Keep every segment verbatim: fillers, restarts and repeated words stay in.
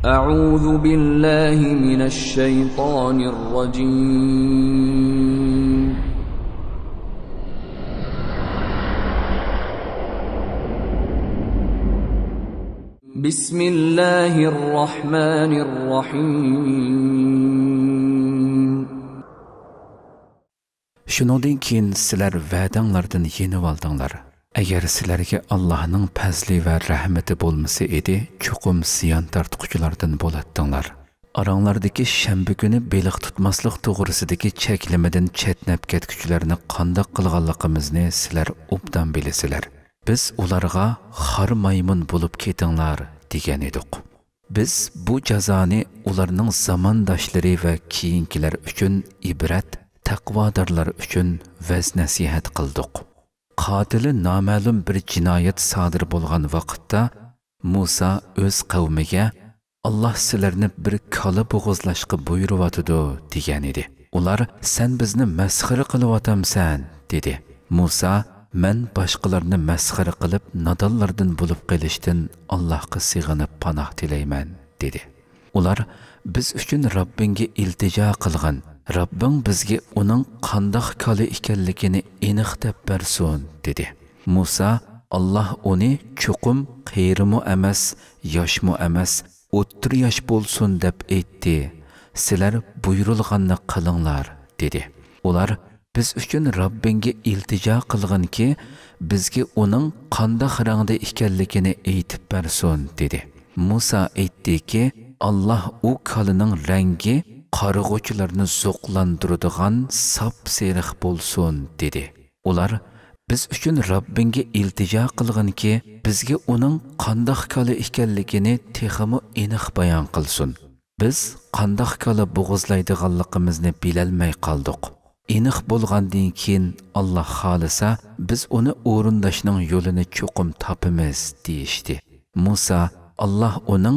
أعوذ بالله من الشيطان الرجيم. بسم الله الرحمن الرحيم. شۇنىڭدىن كېيىن سىلەر ۋەدەڭلاردىن يېنىۋالدىڭلار. ئەگەر سىلەرگە ئاللاھنىڭ پەزلى ۋە رەھمىتى بولمىسا ئىدى، چوقۇم زىيان تارتقۇچىلاردىن بولاتتىڭلار. ئاراڭلاردىكى شەنبە كۈنى بېلىق تۇتماسلىق توغرىسىدىكى چەكلىمىدىن چەتنەپ كەتكۈچىلەرنى قانداق قىلغانلىقىمىزنى سىلەر ئوبدان بىلىسىلەر. بىز ئۇلارغا خار مايمۇن بولۇپ كېتىڭلار دېگەن ئىدۇق. بىز بۇ جازانى ئۇلارنىڭ زامانداشلىرى ۋە كېيىنكىلەر ئۈچۈن ئىبرەت، تەقۋادارلار ئۈچۈن ۋەز-نەسىھەت قىلدۇق. قاتىلى نامەلۇم بىر جىنايەت سادىر بولغان ۋاقىتتا مۇسا ئۆز قەۋمىگە، «ئاللاھ سىلەرنى بىر كالا بوغۇزلاشقا بۇيرۇۋاتىدۇ» دېگەنىدى. ئۇلار، «سەن بىزنى مەسخىرە قىلىۋاتامسەن؟» دېدى. مۇسا، «مەن باشقىلارنى مەسخىرە قىلىپ، نادانلاردىن بولۇپ قېلىشتىن ئاللاھقا سېغىنىپ پاناھ تىلەيمەن» دېدى. ئۇلار، «بىز ئۈچۈن رەببىڭگە ئىلتىجا قىلغىن، رەببىڭ بىزگە ئۇنىڭ قانداق كالا ئىكەنلىكىنى ئېنىق دەپ بەرسۇن» دېدى. مۇسا، «ئاللاھ ئۇنى چوقۇم قېرىمۇ ئەمەس، ياشمۇ ئەمەس، ئوتتۇرا ياش بولسۇن دەپ ئېيتتى. سىلەر بۇيرۇلغاننى قىلىڭلار» دېدى. ئۇلار، «بىز ئۈچۈن رەببىڭگە ئىلتىجا قىلغىنكى، بىزگە ئۇنىڭ قانداق رەڭدە ئىكەنلىكىنى ئېيتىپ بەرسۇن» دېدى. مۇسا ئېيتتىكى، «ئاللاھ ئۇ كالىنىڭ رەڭگى قارىغۇچىلارنى زوقلاندۇرىدىغان ساپسېرىق بولسۇن» دېدى. ئۇلار، «بىز ئۈچۈن رەببىڭگە ئىلتىجا قىلغىنكى، بىزگە ئۇنىڭ قانداق كالا ئىكەنلىكىنى تېخىمۇ ئېنىق بايان قىلسۇن. بىز قانداق كالا بوغۇزلايدىغانلىقىمىزنى بىلەلمەي قالدۇق. ئېنىق بولغاندىن كېيىن، ئاللاھ خالىسا، بىز ئۇنى ئورۇنداشنىڭ يولىنى چوقۇم تاپىمىز» دېيىشتى. مۇسا، «ئاللاھ ئۇنىڭ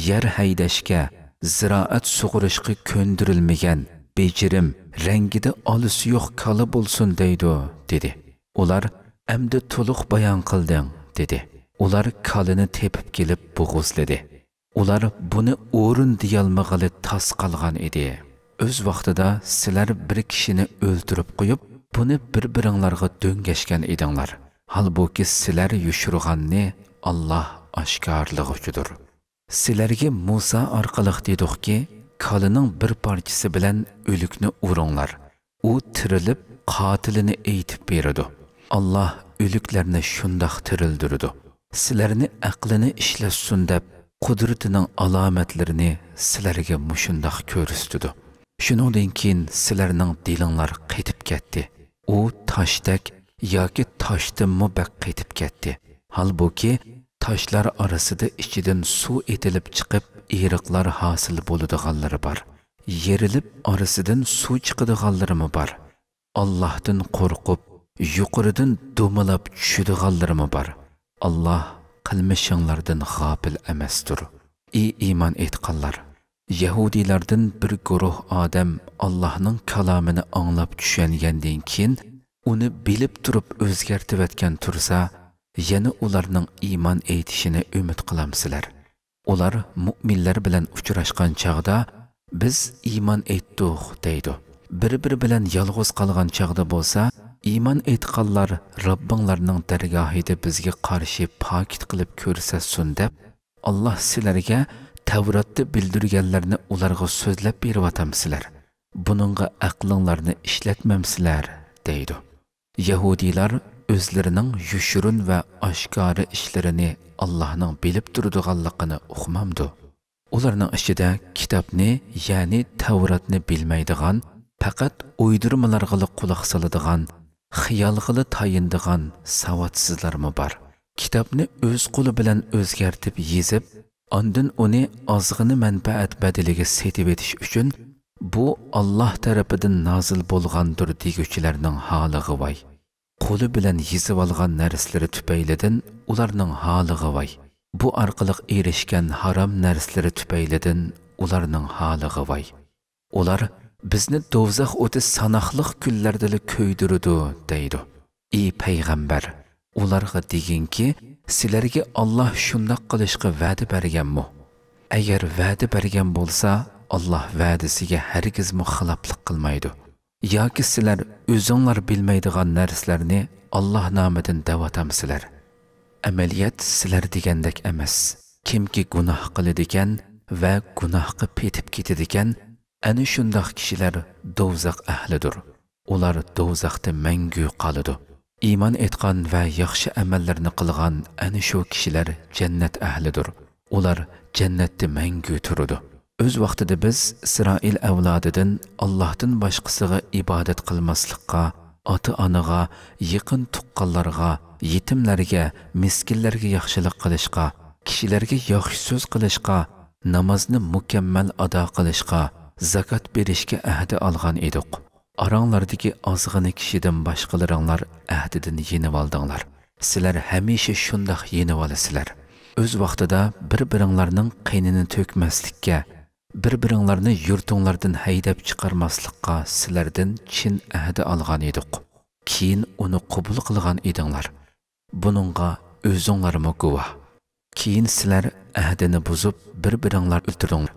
يەر ھەيدەشكە، زىرائەت سۇغۇرۇشقا كۆندۈرۈلمىگەن، بېجىرىم، رەڭگىدە ئالىسى يوق كالا بولسۇن دەيدۇ» دېدى. ئۇلار، «ئەمدى تولۇق بايان قىلدىڭ» دېدى. ئۇلار كالىنى تېپىپ كېلىپ بوغۇزلىدى. ئۇلار بۇنى ئورۇن دېيەلمىغىلى تاس قالغان ئىدى. ئۆز ۋاقتىدا سىلەر بىر كىشىنى ئۆلتۈرۈپ قويۇپ، بۇنى بىر-بىرىڭلارغا دۆڭگەشكەن ئىدىڭلار. ھالبۇكى، سىلەر يوشۇرغاننى ئاللاھ ئاشكارىلىغۇچىدۇر. سىلەرگە مۇسا ئارقىلىق دېدۇقكى، كالىنىڭ بىر پارچىسى بىلەن ئۆلۈكنى ئۇرۇڭلار. ئۇ تىرىلىپ، قاتىلىنى ئېيتىپ بېرىدۇ. ئاللاھ ئۆلۈكلەرنى شۇنداق تىرىلدۈرىدۇ. سىلەرنى ئەقلىنى ئىشلەتسۇن دەپ، قۇدرىتىنىڭ ئالامەتلىرىنى سىلەرگە مۇشۇنداق كۆرسىتىدۇ. شۇنىڭدىن كېيىن سىلەرنىڭ دىلىڭلار قېتىپ كەتتى. ئۇ تاشتەك ياكى تاشتىنمۇ بەك قېتىپ كەتتى. ھالبۇكى، تاشلار ئارىسىدا ئىچىدىن سۇ ئېتىلىپ چىقىپ، ئېرىقلار ھاسىل بولىدىغانلىرى بار. يېرىلىپ، ئارىسىدىن سۇ چىقىدىغانلىرىمۇ بار. ئاللاھتىن قورقۇپ، يۇقىرىدىن دومىلاپ چۈشىدىغانلىرىمۇ بار. ئاللاھ قىلمىشىڭلاردىن غاپىل ئەمەستۇر. ئى ئىمان ئېيتقانلار! يەھۇدىيلاردىن بىر گۇرۇھ ئادەم ئاللاھنىڭ كالامىنى ئاڭلاپ چۈشەنگەندىن كېيىن، ئۇنى بىلىپ تۇرۇپ ئۆزگەرتىۋەتكەن تۇرسا، يەنە ئۇلارنىڭ ئىمان ئېيتىشىنى ئۈمىد قىلامسىلەر؟ ئۇلار مۇئمىنلەر بىلەن ئۇچراشقان چاغدا، «بىز ئىمان ئېيتتۇق» دەيدۇ. بىر-بىرى بىلەن يالغۇز قالغان چاغدا بولسا، «ئىمان ئېيتقانلار رەببىڭلارنىڭ دەرگاھىدا بىزگە قارشى پاكىت قىلىپ كۆرسەتسۇن» دەپ، ئاللاھ سىلەرگە تەۋراتتا بىلدۈرگەنلەرنى ئۇلارغا سۆزلەپ بېرىۋاتامسىلەر؟ بۇنىڭغا ئەقلىڭلارنى ئىشلەتمەمسىلەر؟ دەيدۇ. يەھۇدىيلار ئۆزلىرىنىڭ يوشۇرۇن ۋە ئاشكارا ئىشلىرىنى ئاللاھنىڭ بىلىپ تۇرىدىغانلىقىنى ئۇقمامدۇ؟ ئۇلارنىڭ ئىچىدە كىتابنى، يەنى تەۋراتنى بىلمەيدىغان، پەقەت ئويدۇرمىلارغىلا قۇلاق سالىدىغان، خىيالغىلا تايىنىدىغان ساۋاتسىزلارمۇ بار. كىتابنى ئۆز قولى بىلەن ئۆزگەرتىپ يېزىپ، ئاندىن ئۇنى ئازغىنە مەنپەئەت بەدىلىگە سېتىۋېتىش ئۈچۈن، «بۇ ئاللاھ تەرىپىدىن نازىل بولغاندۇر» دېگۈچىلەرنىڭ ھالىغا ۋاي! قولى بىلەن يېزىۋالغان نەرسىلىرى تۈپەيلىدىن ئۇلارنىڭ ھالىغا ۋاي! بۇ ئارقىلىق ئېرىشكەن ھارام نەرسىلىرى تۈپەيلىدىن ئۇلارنىڭ ھالىغا ۋاي! ئۇلار، «بىزنى دوزاخ ئوتى ساناقلىق كۈنلەردىلا كۆيدۈرىدۇ» دەيدۇ. ئى پەيغەمبەر، ئۇلارغا دېگىنكى، سىلەرگە ئاللاھ شۇنداق قىلىشقا ۋەدە بەرگەنمۇ؟ ئەگەر ۋەدە بەرگەن بولسا، ئاللاھ ۋەدىسىگە ھەرگىزمۇ خىلاپلىق قىلمايدۇ. ياكى سىلەر ئۆزۈڭلار بىلمەيدىغان نەرسىلەرنى ئاللاھ نامىدىن دەۋاتامسىلەر؟ ئەمەلىيەت سىلەر دېگەندەك ئەمەس. كىمكى گۇناھ قىلىدىكەن ۋە گۇناھقا پېتىپ كېتىدىكەن، ئەنە شۇنداق كىشىلەر دوزاخ ئەھلىدۇر. ئۇلار دوزاختا مەڭگۈ قالىدۇ. ئىمان ئېيتقان ۋە ياخشى ئەمەللەرنى قىلغان ئەنە شۇ كىشىلەر جەننەت ئەھلىدۇر. ئۇلار جەننەتتە مەڭگۈ تۇرىدۇ. ئۆز ۋاقتىدا بىز ئىسرائىل ئەۋلادىدىن ئاللاھتىن باشقىسىغا ئىبادەت قىلماسلىققا، ئاتا-ئانىغا، يېقىن تۇغقانلارغا، يېتىملەرگە، مىسكىنلەرگە ياخشىلىق قىلىشقا، كىشىلەرگە ياخشى سۆز قىلىشقا، نامازنى مۇكەممەل ئادا قىلىشقا، زاكات بېرىشكە ئەھدە ئالغان ئىدۇق. ئاراڭلاردىكى ئازغىنە كىشىدىن باشقىلىرىڭلار ئەھدىدىن يېنىۋالدىڭلار. سىلەر ھەمىشە شۇنداق يېنىۋالىسىلەر. ئۆز ۋاقتىدا بىر-بىرىڭلارنىڭ قېنىنى تۆكمەسلىككە، بىر-بىرىڭلارنى يۇرتۇڭلاردىن ھەيدەپ چىقارماسلىققا سىلەردىن چىن ئەھدە ئالغان ئىدۇق. كېيىن ئۇنى قوبۇل قىلغان ئىدىڭلار. بۇنىڭغا ئۆزۈڭلارمۇ گۇۋاھ. كېيىن سىلەر ئەھدىنى بۇزۇپ، بىر-بىرىڭلار ئۆلتۈردۈڭلار.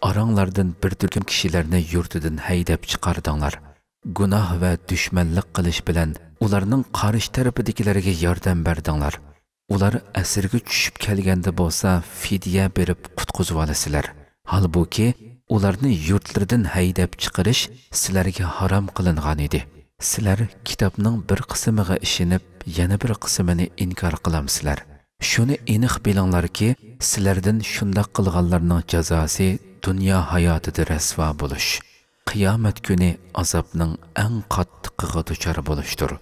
ئاراڭلاردىن بىر تۈركۈم كىشىلەرنى يۇرتىدىن ھەيدەپ چىقاردىڭلار. گۇناھ ۋە دۈشمەنلىك قىلىش بىلەن ئۇلارنىڭ قارشى تەرىپىدىكىلەرگە ياردەم بەردىڭلار. ئۇلار ئەسىرگە چۈشۈپ كەلگەندە بولسا، فىدىيە بېرىپ قۇتقۇزۇۋالىسىلەر. ھالبۇكى، ئۇلارنى يۇرتلىرىدىن ھەيدەپ چىقىرىش سىلەرگە ھارام قىلىنغانىدى. سىلەر كىتابنىڭ بىر قىسمىغا ئىشىنىپ، يەنە بىر قىسمىنى ئىنكار قىلامسىلەر؟ شۇنى ئېنىق بىلىڭلاركى، سىلەردىن شۇنداق قىلغانلارنىڭ جازاسى دۇنيا ھاياتىدا رەسۋا بولۇش، قىيامەت كۈنى ئازابنىڭ ئەڭ قاتتىقىغا دۇچار بولۇشتۇر.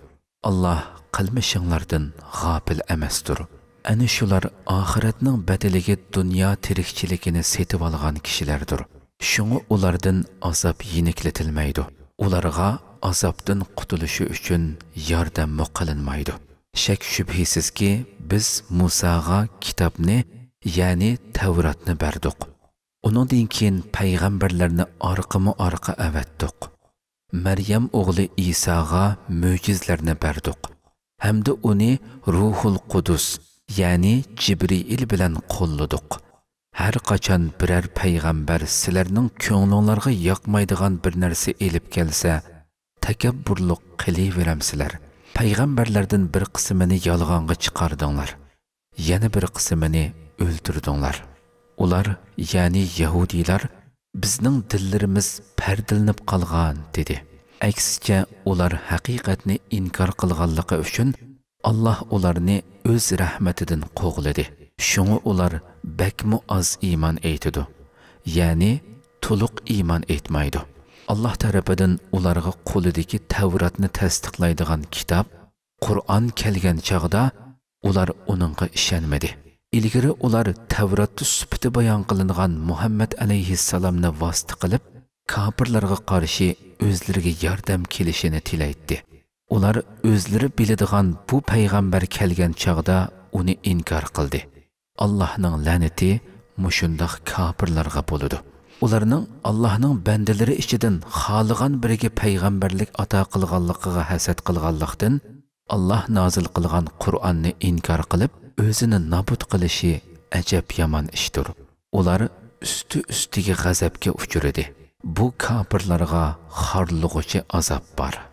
ئاللاھ قىلمىشىڭلاردىن غاپىل ئەمەستۇر. ئەنە شۇلار ئاخىرەتنىڭ بەدىلىگە دۇنيا تىرىكچىلىكىنى سېتىۋالغان كىشىلەردۇر. شۇڭا ئۇلاردىن ئازاب يېنىكلىتىلمەيدۇ. ئۇلارغا ئازابتىن قۇتۇلۇشى ئۈچۈن ياردەممۇ قىلىنمايدۇ. شەك-شۈبھىسىزكى، بىز مۇساغا كىتابنى، يەنى تەۋراتنى بەردۇق. ئۇنىڭدىن كېيىن پەيغەمبەرلەرنى ئارقىمۇ ئارقا ئەۋەتتۇق. مەريەم ئوغلى ئىساغا مۆجىزىلەرنى بەردۇق ھەمدە ئۇنى روھۇل قۇدۇس، يەنى جىبرىئىل بىلەن قوللىدۇق. ھەر قاچان بىرەر پەيغەمبەر سىلەرنىڭ كۆڭلۈڭلارغا ياقمايدىغان بىر نەرسە ئېلىپ كەلسە، تەكەببۇرلۇق قىلىۋېرەمسىلەر؟ پەيغەمبەرلەردىن بىر قىسمىنى يالغانغا چىقاردىڭلار، يەنە بىر قىسمىنى ئۆلتۈردۈڭلار. ئۇلار، يەنى يەھۇدىيلار، بىزنىڭ دىللىرىمىز پەردىلىنىپ قالغان، دېدى. ئەكسىچە، ئۇلار ھەقىقەتنى ئىنكار قىلغانلىقى ئۈچۈن، ئاللاھ ئۇلارنى ئۆز رەھمىتىدىن قوغلىدى. شۇڭا ئۇلار بەكمۇ ئاز ئىمان ئېيتىدۇ، يەنى تولۇق ئىمان ئېيتمايدۇ. ئاللاھ تەرىپىدىن ئۇلارغا قولىدىكى تەۋراتنى تەستىقلايدىغان كىتاب، قۇرئان كەلگەن چاغدا، ئۇلار ئۇنىڭغا ئىشەنمىدى. ئىلگىرى ئۇلار تەۋراتتا سۈپىتى بايان قىلىنغان مۇھەممەد ئەلەيھىسسالامنى ۋاسىتە قىلىپ، كاپىرلارغا قارشى ئۆزلىرىگە ياردەم كېلىشىنى تىلەيتتى. ئۇلار ئۆزلىرى بىلىدىغان بۇ پەيغەمبەر كەلگەن چاغدا ئۇنى ئىنكار قىلدى. ئاللاھنىڭ لەنىتى مۇشۇنداق كاپىرلارغا بولىدۇ. ئۇلارنىڭ ئاللاھنىڭ بەندىلىرى ئىچىدىن خالىغان بىرىگە پەيغەمبەرلىك ئاتا قىلغانلىقىغا ھەسەت قىلغانلىقتىن، ئاللاھ نازىل قىلغان قۇرئاننى ئىنكار قىلىپ، ئۆزىنى نابۇت قىلىشى ئەجەب يامان ئىشتۇر. ئۇلار ئۈستى-ئۈستىگە غەزەپكە ئۇچرىدى. بۇ كاپىرلارغا خارلىغۇچى ئازاب بار.